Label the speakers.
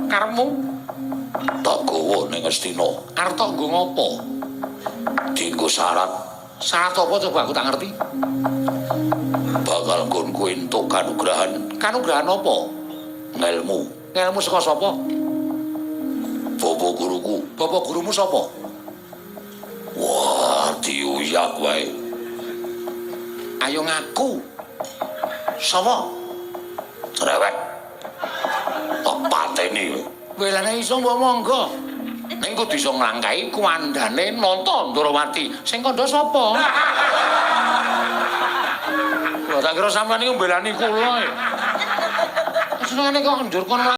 Speaker 1: Karepmu?
Speaker 2: Tak gawa ning Astina.
Speaker 1: Arep tok nggo ngopo?
Speaker 2: Dinggo syarat.
Speaker 1: Syarat apa coba aku tak ngerti.
Speaker 2: Bakal nggonku entuk kanugrahan.
Speaker 1: Kanugrahan apa?
Speaker 2: Ngelmu.
Speaker 1: Ngelmu saka sapa?
Speaker 2: Bapak guruku.
Speaker 1: Bapak gurumu sapa?
Speaker 2: Wah, diuyak wae.
Speaker 1: Ayo ngaku. Sapa?
Speaker 2: Cerewet. Tak pateni.
Speaker 1: Welane iso mbok monggo. Ning kudu iso nglangkai kuwandane Nata Ndrawati. Sing kandha sapa? Lho tak kira sampean niku mbelani kula. Senengane kok njur kon.